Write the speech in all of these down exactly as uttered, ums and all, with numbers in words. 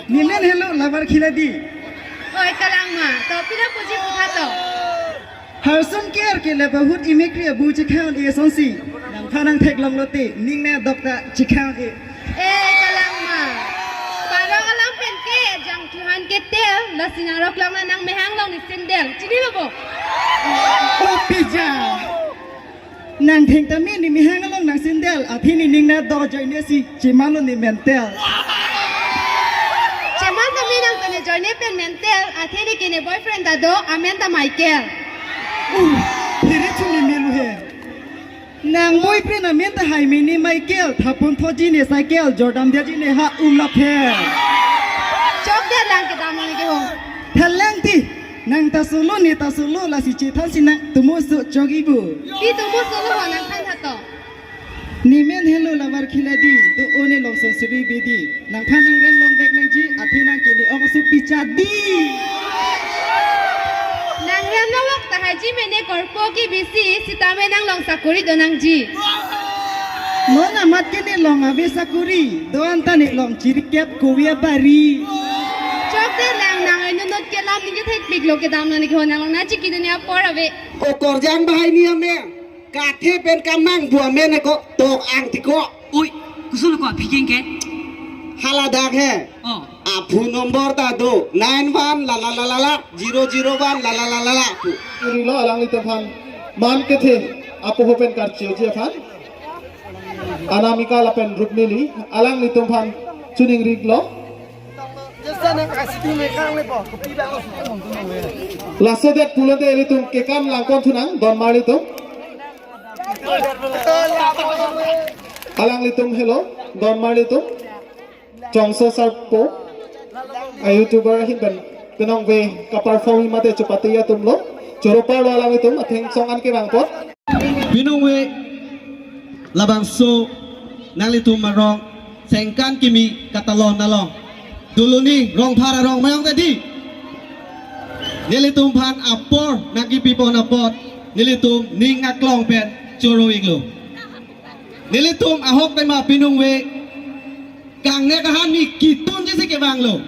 Nemen helo labar khiladi. Oi, kalang ma, to pila puji putha to. Harsun ker ke le bahut imikri abu chikhan e sonsi. Nangphan nangtheklong lote, ning ne dokta chikhan e. Eh, kalang ma. Parong alam pen ke, jangthu aphan ke tel, lasi nangrok long na nangmehang long ne sandal. Chini lo bo? O pija. Nangthengta me ne mehang along nang sandal, athe ne ning na do ajoine si chemalo ne mental. Chemanta me nang tane joine pen mental, athe ne ke ne boyfriend ta do, amen ta Michael. Uh, phere chuni melu he. Nang boyfriend amen ta hai me ne Michael, thapon thoji ne cycle, jordam diaji ne ha umlap he. Chok dia lang kedam ne ke ho. Thalang ti, nang ta solo ne ta solo lasi chethan si nang tumo so chogi bu. Pi tumo solo ho nangphan tha to. Nemen helo labar khiladi, do one long sonsri bidi. Nangphan nang ren long bek nangji, athe nang kini ong so picha di. Nang ren long ta haji mene korpo ki bisi, sitame nang long sakuri do nangji. Non amat kini long ave sakuri, do anta ne long chirikep kowi abari. Chok de lang nang ainunut kelam ningje thekpik lo kedam nang ne ke ho nang long na chiki dunia apor ave. O korjang bahai ni ame. Kathe pen kamang bu ame ne ko tok ang ti ko. Ui, kusul ko aphi keng ke? Hala dak he. Oh. Aphu number ta do nine one la la la la la, zero zero one la la la la la. Ri lo alanglitum aphan. Man kethe apo ho pen karchioji aphan. Anamika lapen Rukmili alanglitum aphan choningri lo. Laso det pulote ilitum kekam langpon thunang, don marlitum. Alanglitum helo, don marlitum. Chongso Sarpo, a YouTuber ahin pen, penong ve kaperform mate chupate atum lo. Choro parlo alanglitum, atheng song an kevangpon. Pinong ve labangso nanglitum arong sengkan kimi katalon along Doloni Rongphar arong mayong tadi. Nelitum aphan apor nangkipipon apot nelitum ning aklong pen choro iklo. Nelitum ahok tema pinong ve kangnek ahan ni kitunji si kevanglo.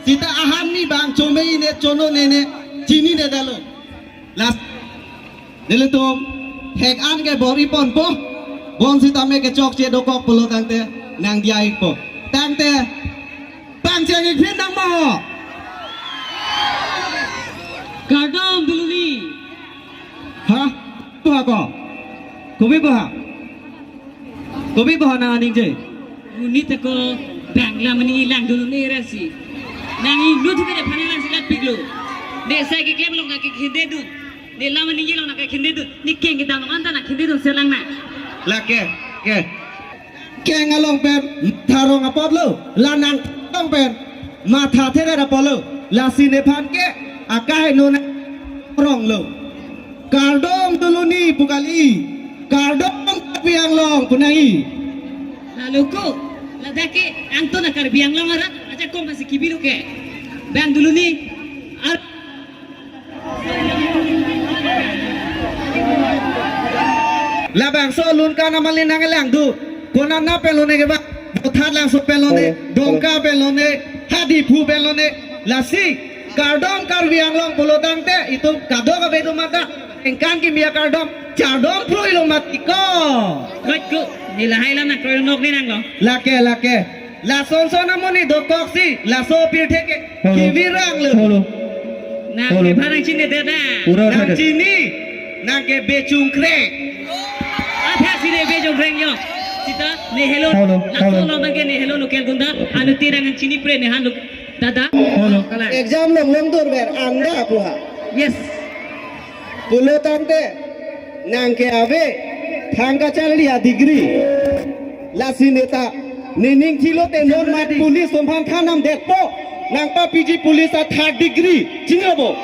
Sita ahan ni bang chome ne chono ne ne chinine detlo. Last nelitum hek an ke bor-iponpo. Bonsitame kechokche dokok pulo tangte nangdiya ikpo. Tangte pangcheng ik phin nang mo. Kardom Doloni. Ha? Boha ko? Kopi boha? Kopi boha nang aningje? Monit ako bang lam ani lang Doloni rasi. Nang inut ke phan nang si lat piklo. Ne sai keklem along nang kekhindedun. Ne lam ani along nang kekhindedun. Ne keng kedam anta nang khindedun selang na. Lake, ke. Keng along pen matha rong apotlo, la nang along pen matha thedet apotlo, lasi nephan ke akai non ronglo. Kardom Doloni pu kali, kardom Karbi Anglong pu nangji. Lalu ko, ladak ke angton a Karbi Anglong arat, ajakong pasi kibilo ke. Bang Doloni, ar- Labangso alun kan amalin nang lang do. Konat na pen lone ke ba. Bothatlangso pen lone, Dongka pen lone, Hadiphu pen lone. Lasi, kardom Karbi Anglong pulo tangte, itum kadokave do mata. Engkan kimi akardom, chardom phrui lo mati ko. Kut ku, ne lahai lam nang kroinok ne nanglo. Lake, lake. Lason son amonit dokoksi, laso pirthe ke, Holo. Kivirang lo. Holo. Nang Holo. Ke pharang chini deda. Pura Nang uthak. Chini, nang ke bechungkreng. Apha si ne bechungkreng yo. Sita ne helo. Holo. Laso Holo. Lo bang ke ne helo local gunda. Anu tirang ang chini pre ne han lo. Dada. Holo. Kalang. Exam long long dur ber anda puha. Yes. Pulo tangte, nang ke ave, thang kacharli a degree. Lasi neta, nening thilo te non mat police atum aphan thanam detpo, nang pa P G police a third degree, chini lo bo.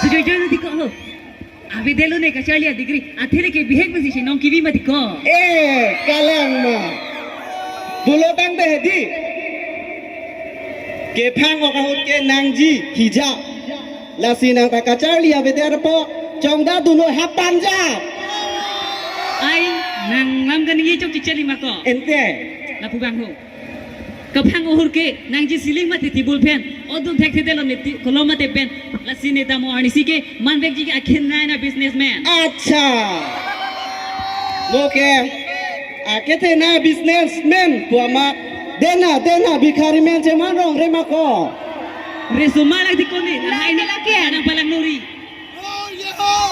Sejoi joi na diko lo. Ave detlo ne kacharli a degree, athe ne ke bihek masi si nong kivi mati ko. Eh, kalang ma. Pulo tangte hedi. Kephang ok ahut ke nangji, hija. Lasi nang ta kacharli avedet apot, chongda dunoi hap panja. Ai, nang lam kaningje chok chicharli ma ko. Ente. Lapu bang ho. Kaphang ohur ke nangji ceiling mate table pen odun thekthedetlo ne ti-, kolom mate pen. Lasi ne damo arnisi ke manvekji ke akhin nai na businessman. Acha. Lo ke akethe na businessman pu amat. Dena, dena, bhikhari men cheman rong re ma ko. Re suma lak di koni. Lake, lake. Nang palang nuri.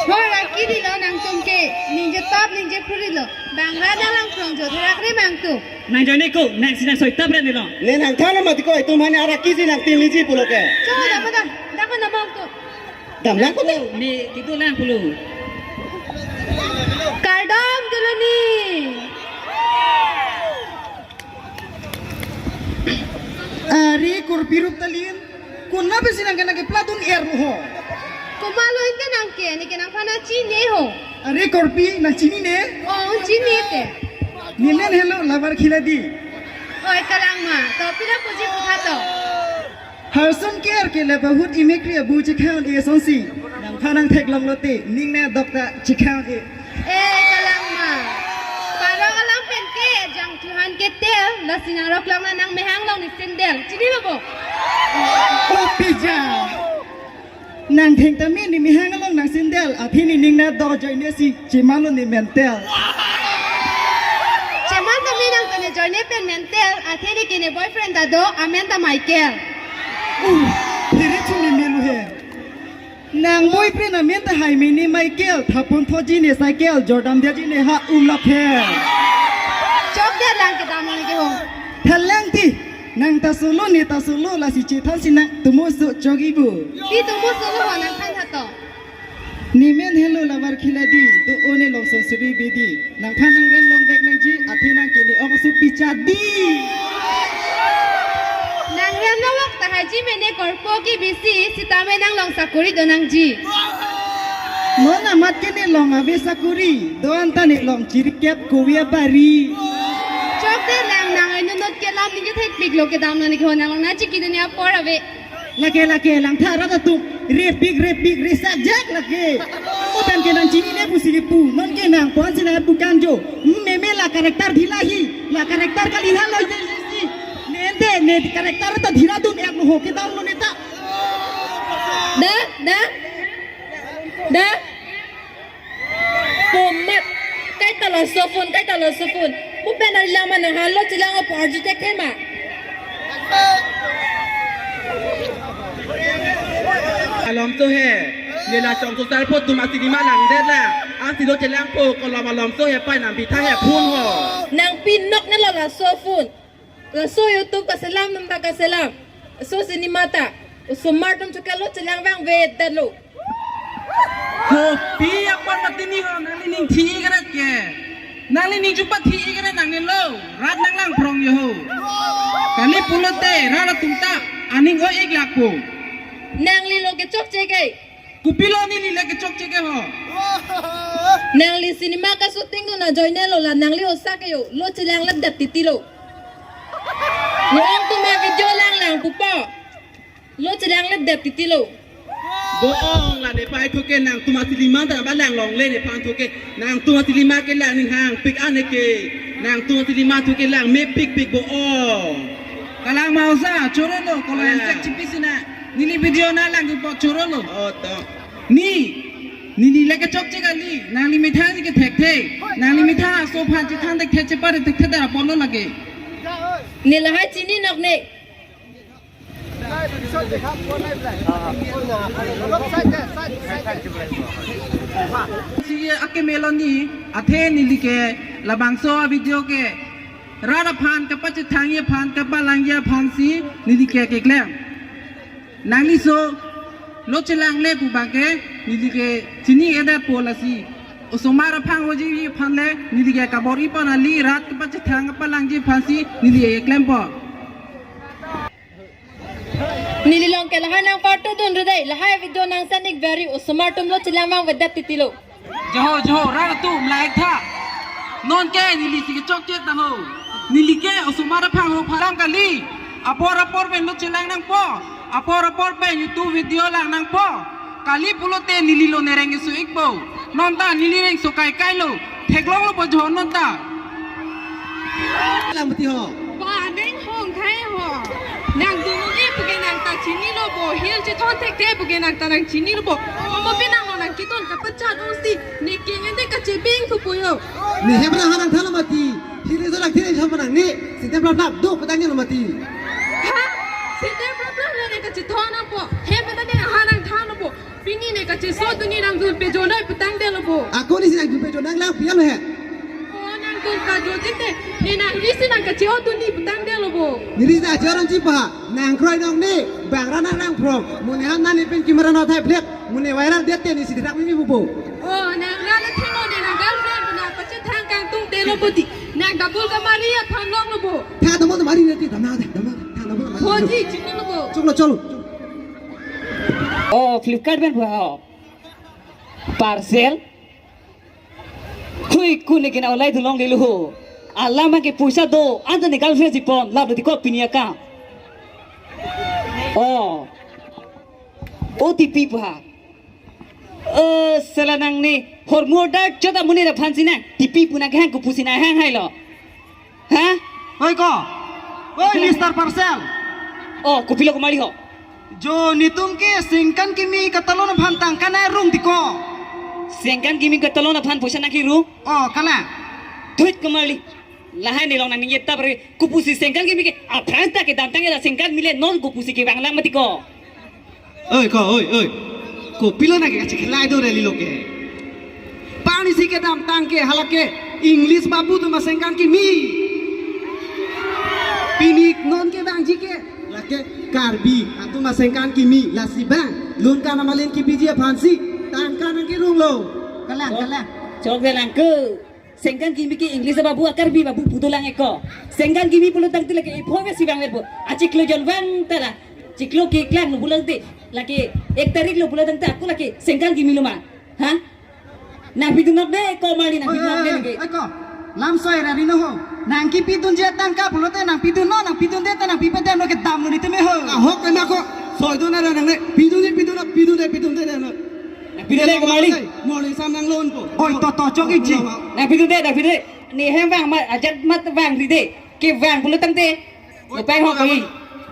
Hor, aki dilo nangtum ke, ningje top, ningje khuri lo. Bang ra nang lang prong jo, therak re ma nangtum. Nang joine ko, nang si nang soi tap re nilo. Ne nangthan lo mati ko, itum hane arak kisi nang tin liji pulo ke. Cho, dapa da, dapa nama nangtum. Dam lang ko te. Ne, kitu lang pulo. Kardom dulu ni. Are korpi rup talin, konat pensi nang ke nang ke platun er ho. Komatlo inte nang ke, ne ke nangphan nangchini ho. Are korpi nang chinine? Oh, chinine te. Ne men helo Lover Khiladi. Oi kalangma, to pila puji putha to. Harson K R K le bahut imikri abu chikhang e sonsi. Nangphan nang theklong lote, ning ne dokta chikhang e. Eh, kalangma. Parok alam pen ke, jangthu han ke tel, lasi nang rok long na nang mehang long ne sandal. Chini ma bo? Oh, pija. Nang thengtame ne mehang long nang sandal, athe ne ning na do joine si, cheman lo ne mental. Cheman tame nang tame joine pen mental, athe ne ke ne boyfriend ta do, amen ta Michael. Uh, phere chumi melu he. Nang boyfriend amen ta hai mini Michael, thapon thoji ne cycle, Jordan diaji ne ha umlaphe. Chok dia lang kedam lang ke ho. Thalang ti, nang ta solo ne ta solo lasi chethan si nang tumo so chogi bu. Ti tumo solo ho nangthan tha to. Ne men helo Lover Khiladi, do one long sonsri bedi. Nangphan nang ren long bek nangji, athe nang ke ne ong supi chadi. Nang ren long wak ta haji mene korpo ke bisi, sitame nang long sakuri do nangji. Non amat ke ne long ave sakuri, do-an ta ne long chirikep kowe abari. Chok te lang nang ainunut kelam ningje thekpik lo kedam nang ne ke ho nang long na chiki dunia apor ave. Lake lake langtha rat atum repik repik resajak lake. Mo pen ke nang chinine pusi kepu, non ke nang pon si nang bukan jo. Hmm, meme la character dhila hi, la character kali na lo je si. Ne ente ne character ta dhila dun ek ho kedam lo ne ta. Da, da, da. Pomat. Kaita laso phone, kaita laso phone. Mo pen nang lang ma nang halo chelang apor arju tek thema. Alom to he. Ne la chong so sar po tum a cinema langdet la. Ansi lo chelangpo, kolom alom so he pai nang pitha he phone ho. Nang pinok ne lo laso phone. Laso YouTube kaselam nang ta kaselam. Laso cinema ta. Osomar atum chuka lo chelang vangvedet lo. Kopi apor mati ne ho, nangli ning thi-ik rat ke. Nangli ning chupa thi-ik rat nangli lo. Rat nang lang prong yo ho. Kali pulote, rat atum ta aning oi-ik lakpo. Nangli lo ke chokche ke. Kopilo neli le ke chokche ke ho. Nangli cinema ka shooting dun ajoine lo la nangli osa ke yo. Lo chelang lepdet titi lo. Lo ang tuma video lang lang pupo. Lo chelang lepdet titi lo. Bo ong la ne pai thu ke nangtum a cinema ta ba lang longle nephan thu ke. Nangtum a cinema ke lang ning hangpik ane ke. Nangtum a cinema thu ke lang mepikpik bo ong. Kalang ma osa, choro lo, kolo Ah. yang cek chipisi na. Neli video na lang ke po choro lo. Oh, to. Ne, neli le ke chokche kali, nangli methang ne ke thekthe. Nangli methang aso aphan chethang thekthe chepare thekthe ta apor lo lake. Ne lahai chini nok ne. Si ake meloni, athe neli ke labangso a video ke rat aphan kapachethangji aphan kapalangji aphan si neli ke keklem. Nangli so lo chelangle pu abang ke neli ke chini-ikdetpo lasi. Osomar aphang oji aphan le neli ke kabor-i pon kali, rat kapachethang kapalangji aphan si neli keklempo. Neli long ke lahai nang part two dun ri dei, lahai video nang send-ik veri, osomar atum lo chelang vangvedet titi lo. Joho, joho, rat atum, la-ik tha. Non ke neli si kechokche ta ho. Neli ke osomar aphang ho phalam kali. Apor apor pen lo chelang nangpo. Apor apor pen YouTube video lang nangpo. Kali pulote neli lo nereng keso-ikpo. Non ta neli reng so kai kai lo. Theklong lo po joho non ta. Lang mati ho. Ba neng hong khai ho. Nang dunnon-e puke nang ta chinilo bo, hel chethon thekthe puke nang ta nang chinilo bo. Komo pen nang lo nang keton kapachat ongsi, ne kengente kachebeng thupo yo. Ne hem ra hanang thanlo mati. Hiri so lak thiri chama nang ne. Sintem plap plap do putang lo mati. Ha? Sintem plap plap le ne kachethon nangpo. Hem ra ne hanang thanlo bo. Pini ne kacheso dunji nang dun pejonoi putangdetlo bo. Ako ne si nang dun pejo nang lang piam he. O nang dun kajo tete. Ne nang ri si nang kache-o dunji putangdetlo bo. Ne ri si nang kache-o dunji pa. Nang kroi nong ne. Bang ra nang nang phrong. Mo ne han nang ne pen camera no thai plek. Mo ne viral det te ne si dak mimi pupo. O nang ra le thengno ne nang girlfriend na pachethang kangtungdetlo bo di. Nang double kamari aphan longlo bo. Tha double kamari ne ti damna tha damna tha double kamari. Hoji chinilo bo. Choklo choklo. O Flipkart pen puha parcel. Hui kune kena olai dulong lelu ho. Alam ke puisa do anta ne girlfriend si pon lap do tiko pini akam. O O T P puha. O sela nang ne hormu order chota muni da phan sinang. T P puna kehang kupu sinang hang hai lo. Ha? Oi ko. Oi Mister Parcel. O kopilo kumari ho. Jo netum ke sengkan kimi katalon aphan tangka nang rung tiko. Sengkan kimi katalon aphan puisa nang kirung. O kala. Thuit kumarli. Lahai ne long nang ningje tapre kupusi sengkan kimi ke aphan ta kedam tangke la sengkan mile non kupusi kevang lang mati ko. Oi ko oi oi. Kopilo nang ke kachekhlai do reli lo ke. Pani si kedam tangke hala ke English babu atum asengkan kimi. Pini non kevangji ke lake Karbi atum asengkan kimi lasi bang lun kana malin kibiji aphansi tangka nang kirung lo. Kalang kalang. Chok de lang ke. Sengkan kimi ke English babu a Karbi babu pudo lang eko. Sengkan kimi pulo tangte lake ipho me si bang verbo. Achiklo jon vang tala. Chiklo keklang lo pulo tangte lake ek tarik lo pulo tangte ako lake sengkan kimi lo ma. Ha? Nang pidun nok de ko mali nang pidun nok de lake. Oi ko. Lam soi ra rino ho. Nang kipidunji tangka pulote nang pidun no nang pidunde te nang pipede no kedam lo netum he ho. Ahok kena ko. Soi do na ra nang ne. Pidun de pidun no pidun de pidun de no. Nang pidun de ko mali. Moli sam nang lon po. Oi to to chok ikji. Nang pidun de nang pidun de. Ne hem vang ma ajat mat vangri de. Kevang pulo tangte. Oi, pai ho koi.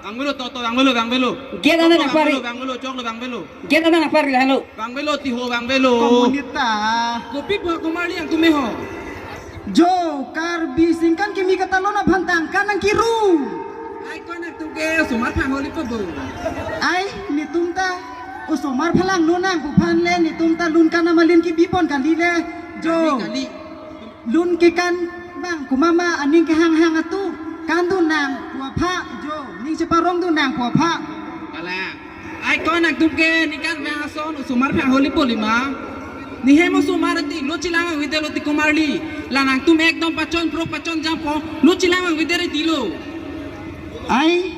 Vangvelo to to vangvelo vangvelo. Gate ana nang pari. Vangvelo choklo vangvelo. Gate ana nang pari halo. Vangvelo ti ho vangvelo. Komunita. Kopi po kumari nangtum he ho. Jo Karbi sengkan kimi katalon aphan tangka nang kirung. Ai ko nangtum ke osomar phang holi po bo. Ai netum ta osomar phalang no nang kuphan le netum ta lun kana malin kibi pon kali le. Jo. Kali kali. Lun kekan bang kumama aning kehang hang atu. Kandun nang pu apha jo. Ning cheparong dun nang pu apha. Ala. Ai ko nangtum ke ningkan bang ason osomar phang holi polima. Ne hem osomar ati lo chelang vangve det lo ti kumarli. La nangtum ekdom pachon pro pachon jampo lo chelang vangve det ti lo. Ai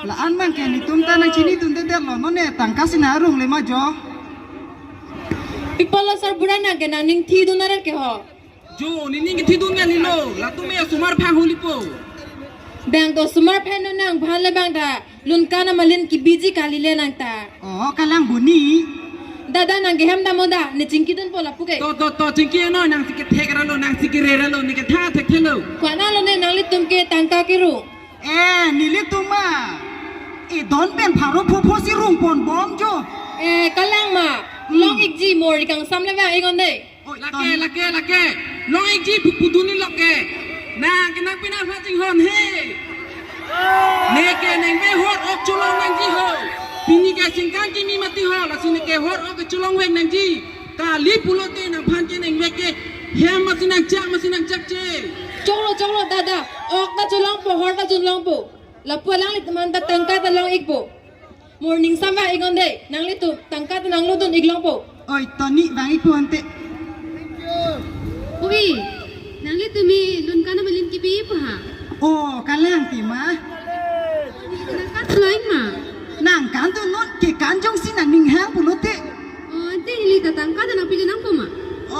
la-an mang ke netum ta nang chinidunde det lo non ne tangka si nang arung le ma jo. Pi apot lo sarbura nang ke nang ning thidun arat ke ho. Jo, ne ning kethidun neli lo, latum ya osomar phang holi po. Bang to osomar phang no nang phan le bang ta, lun kana malin kibiji kali le nang ta. O, kalang buni. Dada nang ke hem dam o da, ne chingkidun po lapu ke. To, to, to, chingki no, nang si kethek ra lo, nang si kere ra lo, ne ketha thekthe lo. Ko-an lo ne nanglitum ke tangka kirung. E, nelitum ma. Idon pen pharo phopho si rung pon bom jo. E, kalang ma. Hmm. Long ikji mori kangsam le bang ingon de. Oi, lake, ton. Lake, lake. Long ikji pu pudun ni lake. Nang kenang pina pha chinghon he. Ne ke nengve hor ok cholong nangji ho. Pini ke sengkan kimi mati ho. Lasi ne ke hor ok cholong vek nangji. Kali pulote nangphan ke nengve ke. Hem masi nangchak, masi nangchak che. Choklo, choklo, dada. Ok ta cholongpo, hor ta cholongpo. Lapu alanglitum an ta tangka ta long ikpo. Morning sama ingon de, nanglitum tangka ta nang lodun ik longpo. Oi, toni vang ikpo ante. Ui, nanglitum mi lun kana malin kibi po ha. O, kalang ti ma. Nang kan tu lain ma. Nang kan tu non ke kan jongsi nang ning hang pulote. O, ante neli ta tangka ta nang pili nangpo ma. O,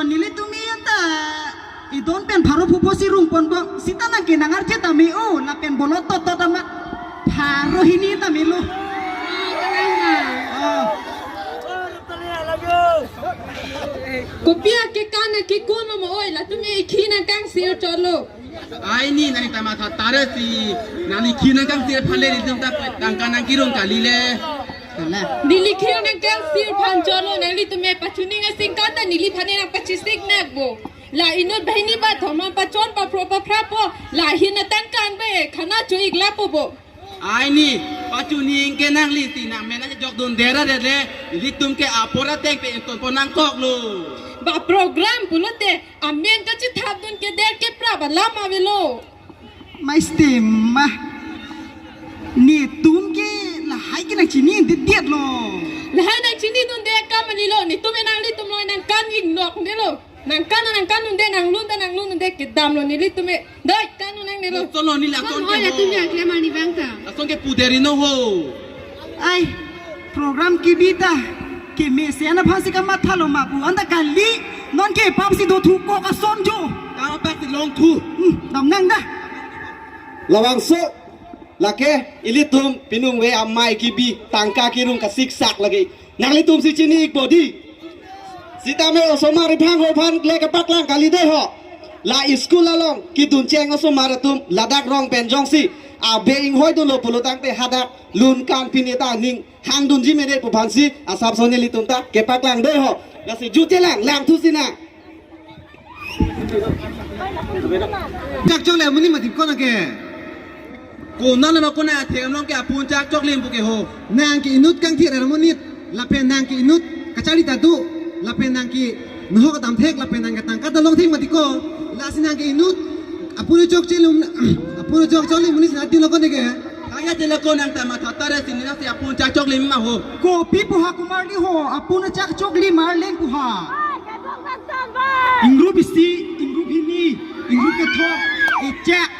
nelitum mi anta. Idon pen pharo phopho si rung pon bom. Sita nang ke nang arje tame o, lapen bolot tot tot amat. Pharo hini tame lo. Oh, kalang ma. Oh. Kopi akekan akekun lo mo oi, latum e ikhi nang kangsir cholo. Ai ni, nangli ta matha tare si, nangli khi nangkangsir aphan le, nelitum ta tangka nangkerung kali le. Neli khi nangkangsir aphan chotlo, nanglitum me pachuning asing kata neliphan nangpachisik nakpo. La inut banghini bathom pachon paphro paphrapo, la hin atangka an ba khana cho-ik lapo bo. Ai ni, pachuning ke nangli si nang mena jok dun dera dere, nelitum ke apor ateng pe ingtonpon nangkoklo. Ba program pulote, amen kachethap dun ke der ke pra ba lam avelo. Maistem ma. Netum ke lahai ke nangchini det det lo. Lahai nangchini dun der kam ani lo, netum e nanglitum lo nangkan-ik nok de lo. Nangkan nangkan un de, nanglun ta nanglun un de, kedamlo nelitum e. Doi, kan un nangne lo. Solo ni la. Kon son hoi ke atum ho. Ya klem ani bang ta. Lason ke puderi no ho. Ai, program kebi ta kemesen aphan si kamathalo ma pu. Anta kali, non ke pap si do thu ko kason jo. Kam pap si long thu. Hmm, dam nang da. Labangso, lake, ilitum pinung ve amei kebi, tangka kerung kasiksak lake. Nanglitum si chini-ikpo di. Sitame osomar iphan ho phan le kepaklang kali dei ho. La school along kedun cheng osomar atum ladak rong pen jongsi abe inghoi dunlo pulo tangte hadak lun kan pine ta ning hang dunji mene pu aphan si asap soni nelitum ta kepaklang dei ho. Lasi jutje lang, lang thu si nang. Chak chok le amonit mati ko nang ke. Konat lo, konat atheng along ke apun chak choklim pu ke ho. Nang ke inut kangthir amonit, lapen nang ke inut kachari ta do, lapen nang ke nohok damthek, lapen nang ke tangka ta longthek mati ko. Lasi nang ke inut apun chok choklim, apun chok choklim amonit si nang tin lo ko nang ke. Kaya te lo ko nang ta matha tare si neli si apun chak choklim ma ho. Kopi pu ha kumar li ho, apun chak choklim arleng pu ha. Ingrup isi, ingrup hini, ingrup kethom, echak.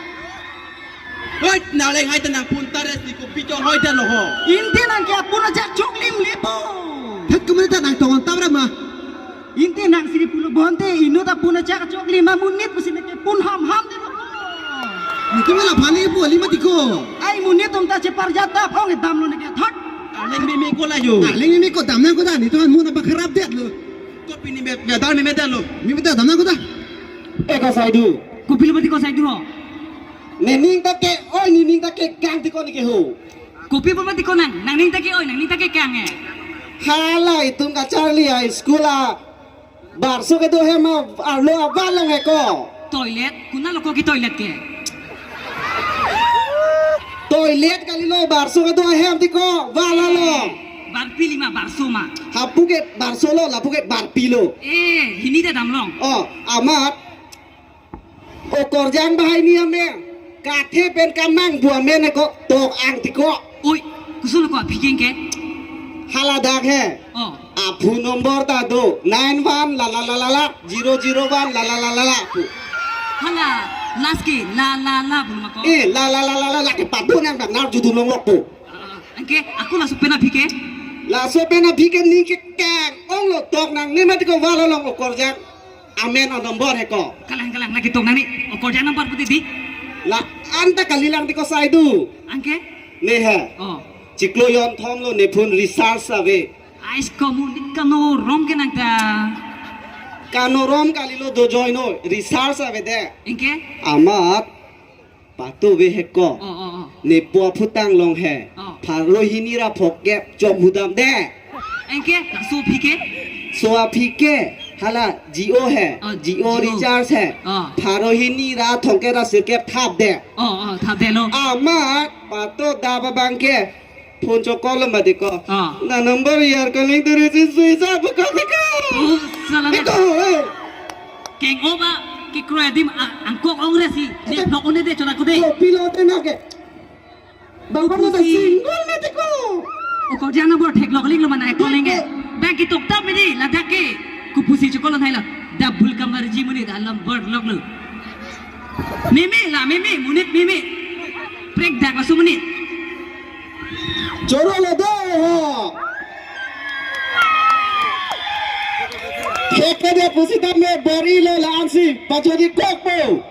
Hoi, nang leng hai ta nang pun tare si kopi chonghoi ta lo ho. Ante nang ke apun chak choklim lepo. Thet kumene ta nang tongon tam ra ma. Ante nang siri pulo bonte, inut apun chak choklim amonit pusi neke pun ham ham de lo. Netum la phani pu ali mati ko. Ai monit atum ta cheparjat ta phong damlo neke thot. Arleng meme ko la jo. Arleng meme ko dam nang ko da, netum an mun apa kharap det lo. Kopi ni me, me dam me, me dam lo. Meme ta dam nang ko da. Eh, ko Saidu. Kopi lo mati ko Saidu ho. Nening ta ke, oi nening ta ke kang ti ko neke ho. Kopi lo mati ko nang, nangning ta ke oi, nangning ta ke kang eh. Hala itum kacharli a school a barso kedo hem a arlo a wall along he ko. Toilet, konat lo ko ke toilet ke. Toilet kali lo, barso kedo hem ti ko, wall along. Barpi li ma, barso ma. Hapu ke barso lo, lapu ke barpi lo. Eh, hini ta damlong. Oh, amat. Okorjang bahai ni amen. Kathe pen kamang bu amen ko tok ang ti ko. Oi, koson lo ko aphi keng ke? Hala dak he. Oh. Aphu number ta do. Nine one la la la la la, zero zero one la la la la la pu. Hala, last ke la la la pu ma ko. Eh, la la la la la la ke padu nang dak nar judum long lok pu. Ah, anke, ako laso pen aphi ke? Laso pen aphi ke ni ke kang ong lo tok nang ni mati ko wall along okorjang amen a number he ko. Kalang, kalang, lagi tok nang ni. Okorjang number pu ti di. La anta kali lang ti ko Saidu. Anke? Ne he. Oh. Chiklo jonthom lo nephun research ave. Ais ko monit kanorom ke nang ta. Kanorom kali lo, do join o, research ave de. Anke? Amat. Patu ve he ko. Oh, oh, oh. Nepo aphutang long he. Oh. Pharo hini ra phongo kep chom hudam de. Anke, laso aphi ke? So aphi ke. Hala Jio he. Oh, Jio Jio. Recharge he. Oh. Pharo hini ra thomkep ra sirkep thap de. Oh, oh, thap de lo. Amat patu daba bang ke. Phone chokol lo mati ko. Ah. Na number yar calling to receive switch off ko ko. Oh, sala na. Ito, eh. Keng o ba, kekroi adim a-, angkok ong re si. Ni blok one de chona ko de. Kopi lo te na ke. Bang bang na single mati ko. Okorjang number theklok ling lo mana calling ke. Bang ketok tap mini ladak ke. Kopusi chokol lo thai lo. Double kamar ji muni da number lok lo. Meme la meme, monit meme. Prek dak laso monit. Choro lo de ho. Thek ke dia pusitame bor-i lo la-an si pachodi kokpo.